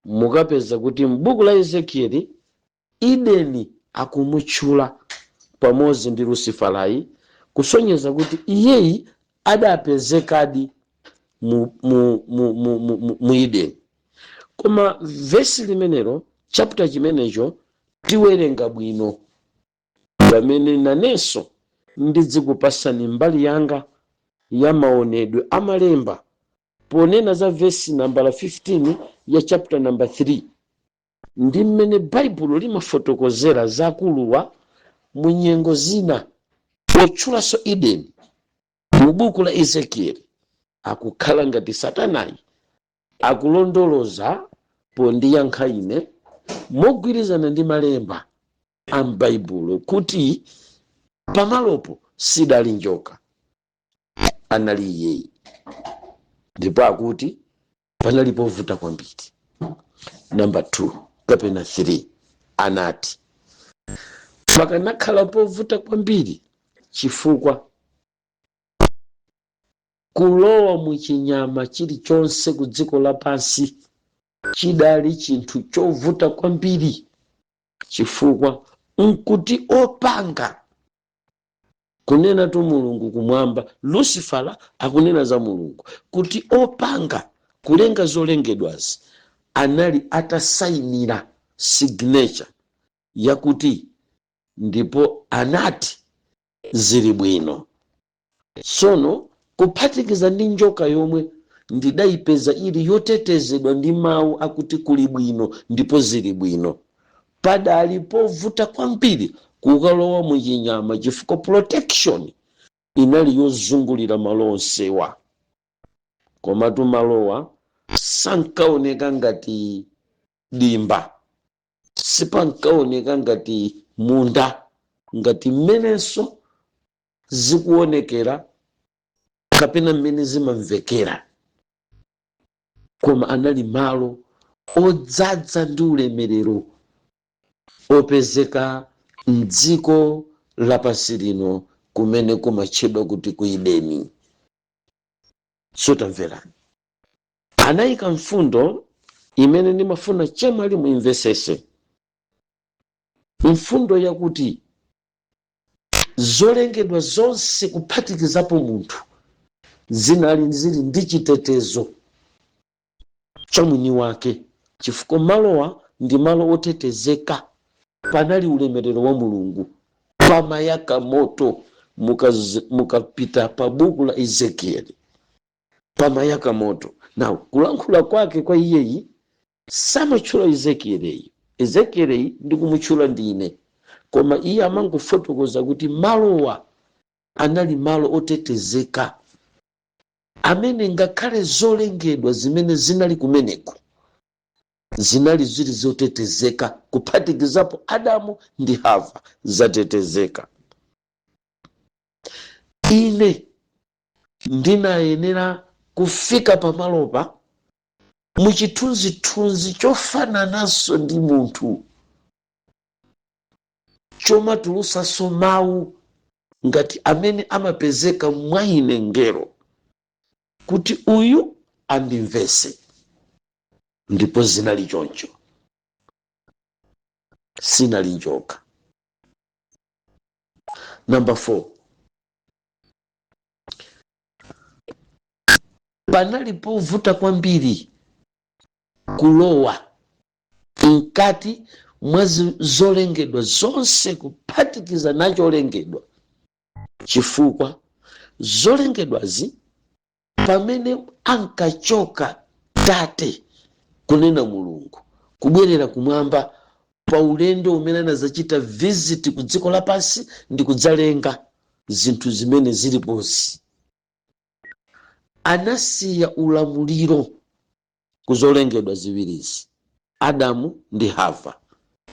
mukapeza kuti m'buku la Ezekieli Edeni akumutchula pamodzi ndi Luciferayi, kusonyeza kuti iyeyi adapezekadi mu Edeni. Koma vesi limenelo, chapter chimenecho, tiwerenga bwino pamene nanenso ndidzikupasani mbali yanga ya maonedwe amalemba ponena za vesi nambala 15 ya chapter number 3 ndi mmene Baibulo limafotokozera zakuluwa mu nyengo zina potchulanso Edeni mu buku la Ezekieli. Akukhala ngati satanayi akulondoloza pondiyankha ine mogwirizana ndi malemba a m'Baibulo kuti pamalopo sidali njoka, anali iyeyi. Ndipo akuti panali povuta kwambiri. Namba 2 kapena 3, anati pakanakhala povuta kwambiri chifukwa kulowa mu chinyama chilichonse ku dziko lapansi chidali chinthu chovuta kwambiri, chifukwa nkuti opanga, kunena tu Mulungu kumwamba, Lucifera akunena za Mulungu kuti opanga kulenga zolengedwazi anali atasayinira signature yakuti ndipo anati zili bwino. Tsono kuphatikiza ndi njoka yomwe ndidayipeza ili yotetezedwa ndi mawu akuti kuli bwino ndipo zili bwino, padali povuta kwambiri kukalowa mu chinyama chifukwa protection inali yozungulira malo onsewa. Komatu malowa sankaoneka ngati dimba, sipankaoneka ngati munda ngati mmenenso zikuonekera kapena mmene zimamvekera, koma anali malo odzaza ndi ulemerero opezeka mdziko lapansi lino kumene kumatchedwa kuti ku Edeni. Sotamverani, anayika mfundo imene ndimafuna chemwali muimvesese, mfundo yakuti zolengedwa zonse kuphatikizapo munthu zinali zili ndi chitetezo cha mwini wake, chifukwa malowa ndi malo otetezeka. Panali ulemerero wa Mulungu, pamayaka moto. Mukapita pa buku la Ezekieli, pamayaka moto. Now, kulankhula kwake kwa iyeyi samatchula Ezekieleyi. Ezekieleyi ndikumutchula ndine, koma iye amangofotokoza kuti malowa anali malo otetezeka amene ngakhale zolengedwa zimene zinali kumeneko zinali zili zotetezeka, kuphatikizapo Adamu ndi Hava, zatetezeka. Ine Ndinayenera kufika pamalopa muchithunzithunzi chofanananso ndi munthu, chomatulusanso mawu ngati amene amapezeka mwa ine ngelo, kuti uyu andimvese. Ndipo zinali choncho, sinali njoka. Number 4, panali povuta kwambiri kulowa mkati mwa zolengedwa zonse kuphatikiza nacholengedwa, chifukwa zolengedwazi pamene ankachoka tate, kunena Mulungu, kubwerera kumwamba pa ulendo umene anazachita visit ku dziko lapansi ndi kudzalenga zinthu zimene zilipozi, anasiya ulamuliro ku zolengedwa ziwirizi, Adamu ndi Hava.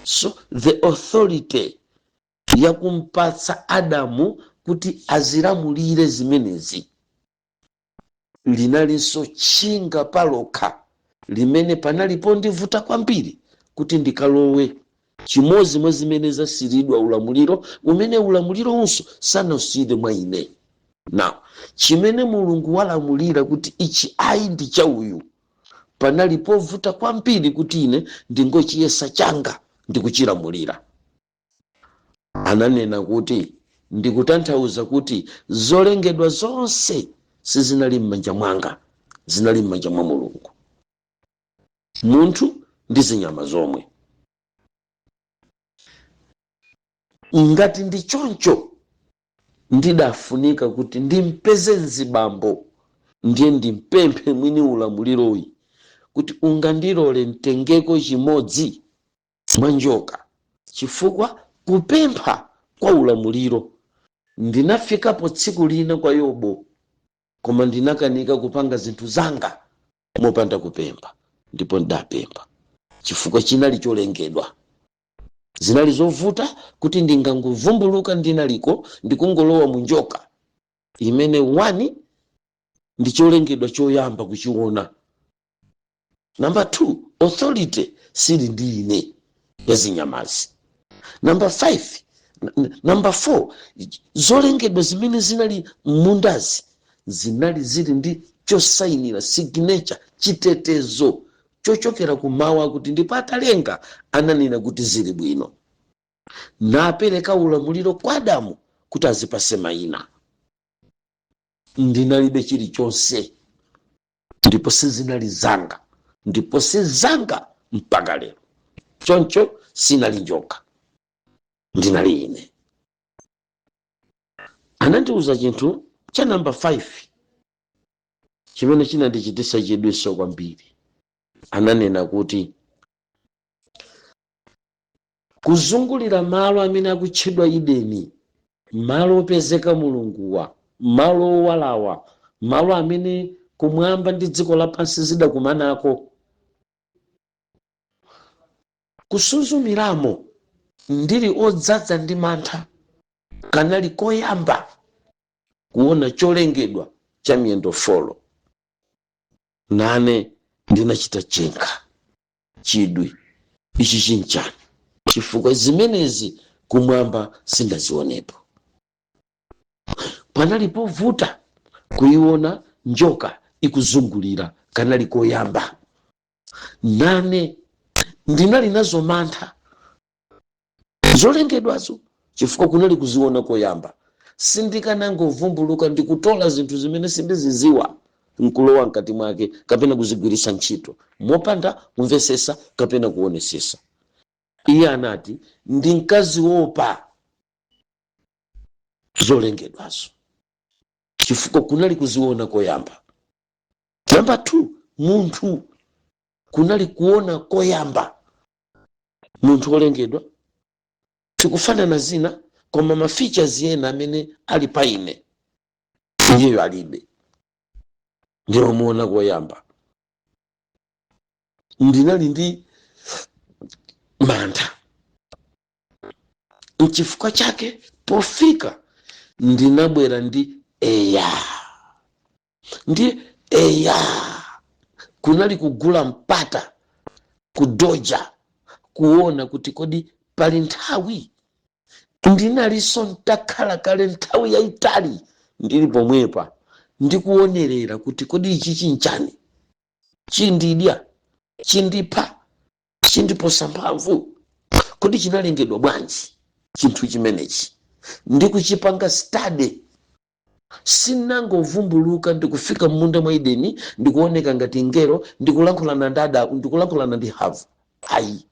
So the authority yakumpatsa Adamu kuti azilamulire zimenezi linalinso tchinga palokha limene panali pondivuta kwambiri kuti ndikalowe chimodzi mwa zimene zasiridwa ulamuliro, umene ulamuliro unso sanasiyidwe mwa ine. Now, chimene Mulungu walamulira kuti ichi ayi ndi cha uyu, panali povuta kwambiri kuti ine ndingochiyesa changa ndikuchilamulira. Ananena kuti ndikutanthauza kuti zolengedwa zonse sizinali m'manja mwanga, zinali m'manja mwa Mulungu, munthu ndi zinyama zomwe. Ngati ndi choncho, ndidafunika kuti ndimpeze mzibambo, ndiye ndimpemphe mwini ulamuliroyi kuti ungandilole mtengeko chimodzi mwa njoka, chifukwa kupempha kwa ulamuliro ndinafikapo tsiku lina kwa Yobo, koma ndinakanika kupanga zinthu zanga mopanda kupempha. Ndipo ndidapempha chifukwa chinali cholengedwa. Zinali zovuta kuti ndingangovumbuluka ndinaliko ndikungolowa mu njoka imene 1 ndi cholengedwa choyamba kuchiona, number 2 authority sili ndi ine ya zinyamazi, number 5, number 4, zolengedwa zimene zinali m'mundazi zinali zili ndi chosayinira, signature, chitetezo chochokera kumawu akuti ndipo atalenga ananena kuti zili bwino, napereka ulamuliro kwa Adamu kuti azipase mayina. Ndinalibe chilichonse, ndipo sizinali zanga, ndipo si zanga mpaka lero. Choncho sinali njoka, ndinali ine. Anandiuza chinthu cha namba 5 chimene chinandichititsa chidwiso kwambiri. Ananena kuti kuzungulira malo amene akutchedwa Edeni, malo opezeka Mulunguwa, malo owalawa, malo amene kumwamba ndi dziko lapansi zidakumanako, kusuzumiramo ndili odzadza ndi mantha, kanali koyamba kuona cholengedwa cha miyendo folo. Nane ndinachita chenkha chidwi, ichi chinchani? Chifukwa zimenezi kumwamba sindazionepo. Panali povuta kuiona njoka ikuzungulira, kanali koyamba. Nane ndinali nazo mantha zolengedwazo chifukwa kunali kuziona koyamba. Sindikanangovumbuluka ndikutola zinthu zimene sindiziziwa nkulowa mkati mwake kapena kuzigwiritsa ntchito mopanda kumvesesa kapena kuonesesa. Iye anati ndinkaziopa zolengedwazo chifukwa kunali kuziona koyamba. Namba 2, munthu kunali kuona koyamba munthu wolengedwa. Tikufanana zina, koma ma features ena amene ali pa ine iyeyo alibe. Ndimamuona koyamba, ndinali ndi mantha. Nchifukwa chake pofika ndinabwera ndi eya. Ndiye eya, kunali kugula mpata, kudoja, kuona kuti kodi pali nthawi ndinalinso ntakhala kale nthawi yayitali ndili pomwepa, ndikuonerera kuti kodi ichi chinchani, chindidya, chindipha, chindiposa mphamvu, kodi chinalengedwa bwanji chinthu chimenechi? Ndikuchipanga study. Sinangovumbuluka ndikufika m'munda mwa Edeni, ndikuoneka ngati ngelo, ndikulankhulana ndi Adamu, ndikulankhulana ndi Hava. Ayi,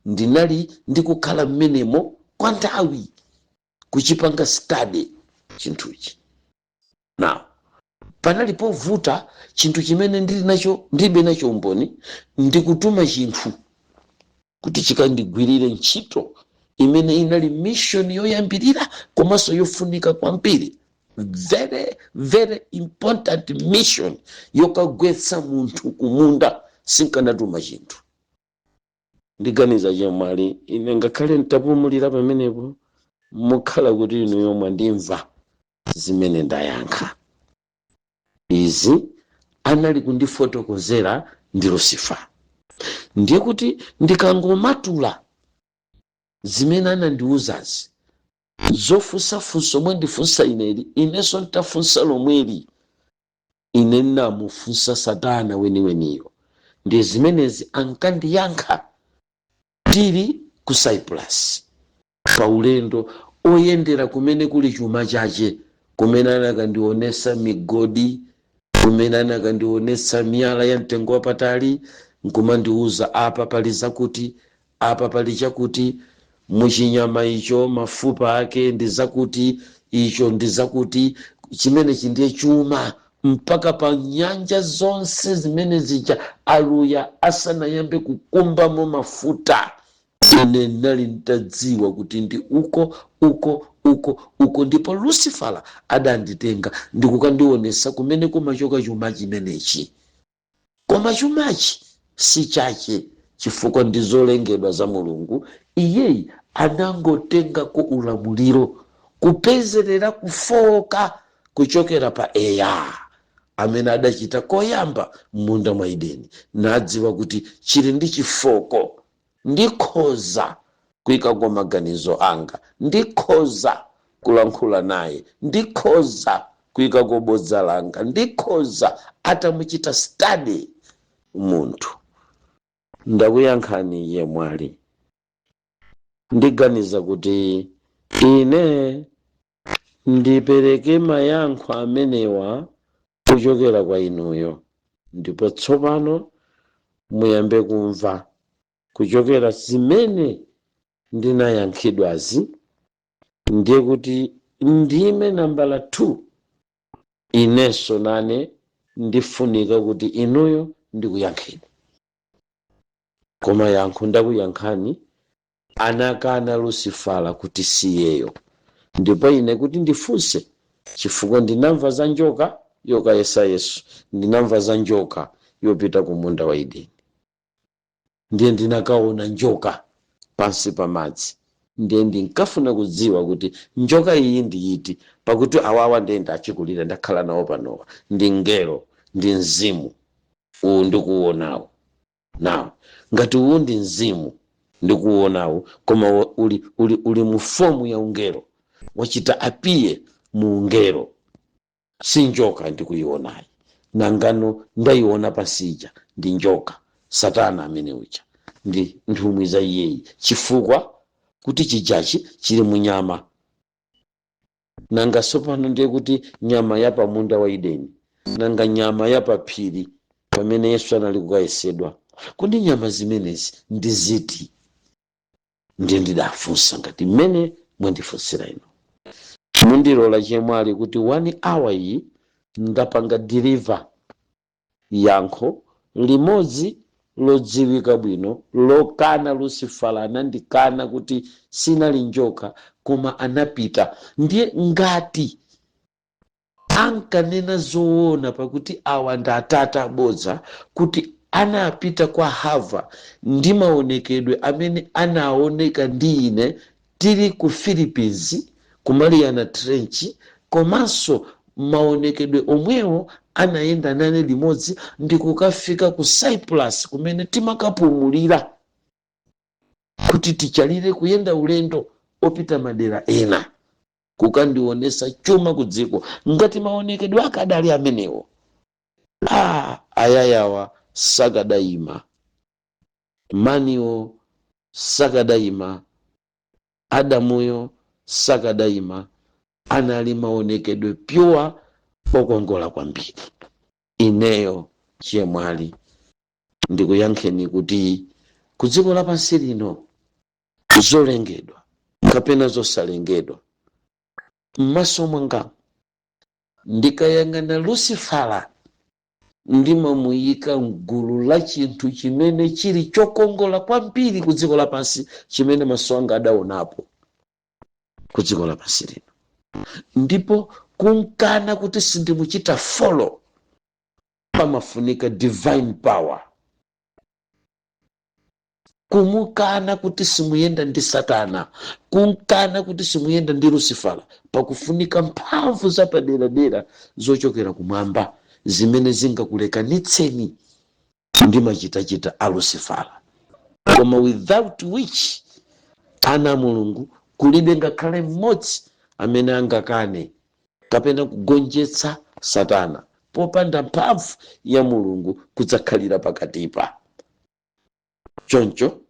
ndinali ndikukhala mmenemo kwa nthawi, kuchipanga study chinthuchi. Now, panali povuta chinthu chimene ndili nacho, ndilibe nacho umboni, ndikutuma chinthu kuti chikandigwirire ntchito imene inali mission yoyambirira komanso yofunika kwambiri, very very important mission yokagwetsa munthu kumunda. Sinkanatuma chinthu. Ndiganiza, chemwali, ine ngakhale ntapumulira pamenepo, mukhala kuti inu yomwe ndimva zimene ndayankha. Izi anali kundifotokozera ndi Lucifer. Ndiye kuti ndikangomatula zimene anandiuzazi, zofunsafunsa omwe ndifunsa ineli, inenso ntafunsa lomweli, ine nnamufunsa Satana weniweniyo, ndiye zimenezi ankandiyankha tili ku Cyprus, pa ulendo oyendera kumene kuli chuma chache, kumene anakandionesa migodi, kumene anakandionesa miyala ya mtengo wapatali, nkumandiuza apa pali zakuti, apa pali chakuti, muchinyama icho mafupa ake ndi zakuti, icho ndi zakuti, chimenechi ndiye chuma. Mpaka pa nyanja zonse zimene zija aluya asanayambe kukumbamo mafuta, ine ndinali ntadziwa kuti ndi uko, uko, uko, uko. Ndipo Lucifera adanditenga ndikukandionesa kumene kumachoka chuma chimenechi. Koma chumachi si chache, chifukwa ndi zolengedwa za Mulungu. Iyeyi anangotengako ulamuliro kupezerera kufoka kuchokera pa eya amene adachita koyamba m'munda mwa Edeni, nadziwa kuti chili ndi chifoko, ndikhoza kuyikako maganizo anga, ndikhoza kulankhula naye, ndikhoza kuyikako bodza langa, ndikhoza atamuchita study munthu. Ndakuyankhani, chemwali. Ndiganiza kuti ine ndipereke mayankho amenewa kuchokera kwa inuyo, ndipo tsopano muyambe kumva kuchokera zimene ndinayankhidwazi. Ndiye kuti ndime nambala 2, inenso nane ndifunika kuti inuyo ndikuyankheni. Koma yankho ndakuyankhani, anakana Lucifera kuti siyeyo. Ndipo ine kuti ndifunse, chifukwa ndinamva za njoka yokayesa Yesu, ndinamva za njoka yopita ku munda wa Edeni, ndiye ndinakaona njoka pansi pa madzi. Ndiye ndinkafuna kudziwa kuti njoka iyi ndi iti, pakuti awawa ndiye ndachikulira, ndakhala nawo panowa, ndi ngelo, ndi mzimu uwu ndikuuonawo. Nawo ngati uwu ndi mzimu ndikuuonawo, koma uli mu form ya ungelo, wachita appear mu ungelo, si njoka ndikuionayi? Nangano ndayiona pasija ndi njoka, Satana amene uja ndi nthumwi za iyeyi, chifukwa kuti chijachi chili mu nyama. Nanga tsopano ndiye kuti nyama ya pamunda wa Edeni, nanga nyama ya paphiri pamene Yesu anali kukayesedwa, kodi nyama zimenezi ndi ziti? Ndiye ndidafunsa ngati mmene mwandifunsira ino. Mundilola, chemwali, kuti 1 hour iyi ndapanga deliver yankho limodzi lodziwika bwino lokana Lucifera anandikana kuti sinali njoka, koma anapita. Ndiye ngati ankanena zoona, pakuti awa ndi atate abodza, kuti anapita kwa Hava ndi maonekedwe amene anaoneka ndi ine tili ku Philippines, ku Mariana Trench, komanso maonekedwe omwewo. Anayenda nane limodzi ndi kukafika ku Cyprus, kumene timakapumulira kuti tichalire kuyenda ulendo opita madera ena, kukandionesa chuma ku dziko. Ngati maonekedwe akadali amenewo, ayayawa sakadayima, maniwo sakadayima, Adamuyo sakadayima. Anali maonekedwe pure, okongola kwambiri. Ineyo chemwali ndikuyankheni kuti ku dziko lapansi lino, zolengedwa kapena zosalengedwa, m'maso mwanga ndikayang'ana Lucifera, ndimamuyika mgulu la chinthu chimene chili chokongola kwambiri ku dziko lapansi chimene maso anga adaonapo ku dziko lapansi lino. Ndipo kunkana kuti sindimuchita follow, pamafunika divine power. Kumukana kuti simuyenda ndi Satana, kunkana kuti simuyenda ndi Lucifera, pakufunika mphamvu zapaderadera zochokera kumwamba zimene zingakulekanitseni ndi machitachita a Lucifera, koma without which ana a Mulungu kulibe ngakhale mmodzi amene angakane kapena kugonjetsa Satana popanda mphamvu ya Mulungu kudzakhalira pakatipa. Choncho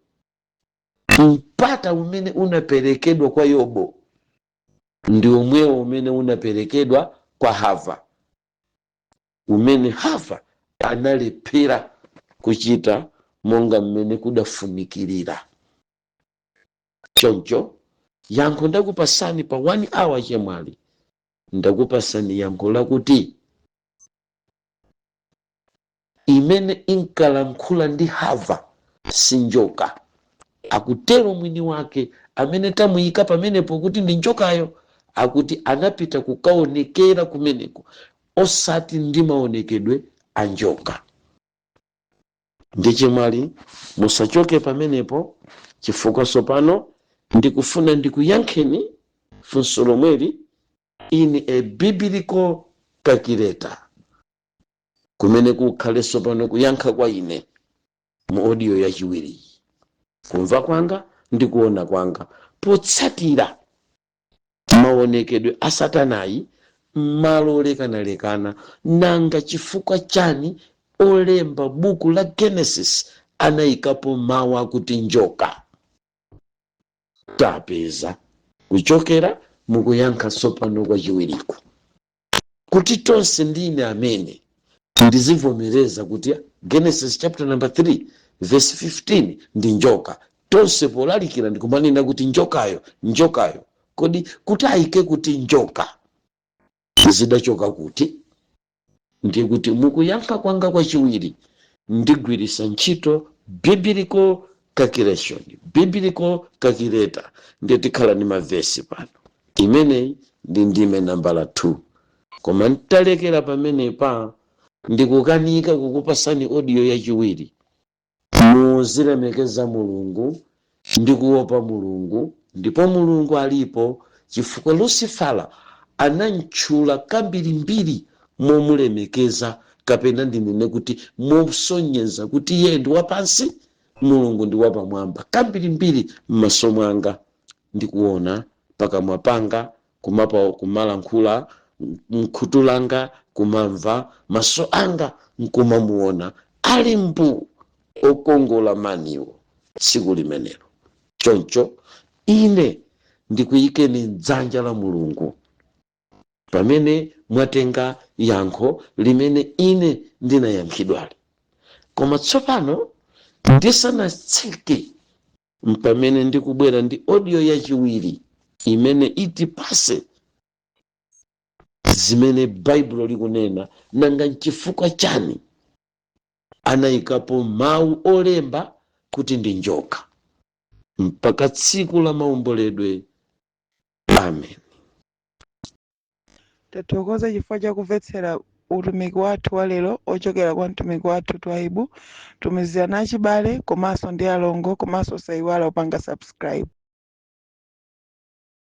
mpata umene unaperekedwa kwa Yobo ndi omwewo umene unaperekedwa kwa Hava, umene Hava analephera kuchita monga mmene kudafunikirira. Choncho yankho ndakupasani pa 1 hour, chemwali, ndakupasani yankho lakuti imene inkalankhula ndi Hava si njoka, akutero mwini wake amene tamuyika pamenepo kuti ndi njokayo. Akuti anapita kukaonekera kumeneko osati ndi maonekedwe a njoka. Ndi chemwali, musachoke pamenepo, chifukwa tsopano ndikufuna ndikuyankheni funso lomweli in a biblical calculator, kumene kukhale tsopano kuyankha kwa ine mu audio yachiwiri, kumva kwanga ndi kuona kwanga potsatira maonekedwe a Satanayi m'malo olekanalekana. Nanga chifukwa chani olemba buku la Genesis anayikapo mawu akuti njoka? Tapeza kuchokera mukuyankha tsopano kwachiwiriku kuti tonse ndine amene ndizivomereza kuti Genesis chapter number 3 verse 15 ndi njoka. Tonse polalikira ndikumanena kuti njokayo, njokayo. Kodi kuti ayike kuti njoka zidachoka kuti? Ndiye kuti mukuyankha kwanga kwachiwiri ndigwirisa ntchito biblical calculation, biblical calculator. Ndiye tikhala ndi mavesi pano. Imeneyi ndi ndime nambala 2. Koma ntalekera pamenepa, ndikukanika kukupasani audio yachiwiri. Muzilemekeza Mulungu ndi kuopa Mulungu, ndipo Mulungu alipo, chifukwa Lucifera anamtchula kambirimbiri momulemekeza, kapena ndinene kuti mosonyeza kuti iye ndi wapansi, Mulungu ndi wapamwamba. Kambirimbiri m'maso mwanga ndikuona, pakamwa panga kumapa kumalankhula, mkhutu langa kumamva, maso anga nkumamuona ali mbu okongola maniwo tsiku limenelo. Choncho ine ndikuyikeni mdzanja la Mulungu pamene mwatenga yankho limene ine ndinayankhidwali. Koma tsopano ndisanatseke, mpamene ndikubwera ndi audio yachiwiri imene itipase zimene Baibulo likunena. Nanga nchifukwa chani anayikapo mawu olemba kuti ndi njoka? Mpaka tsiku la maomboledwe. Amen. Tathokoza chifukwa chakumvetsera utumiki wathu wa lero ochokera kwa mtumiki wathu Twaibu. Tumizirana achibale komanso ndi alongo, komanso osayiwala kupanga subscribe.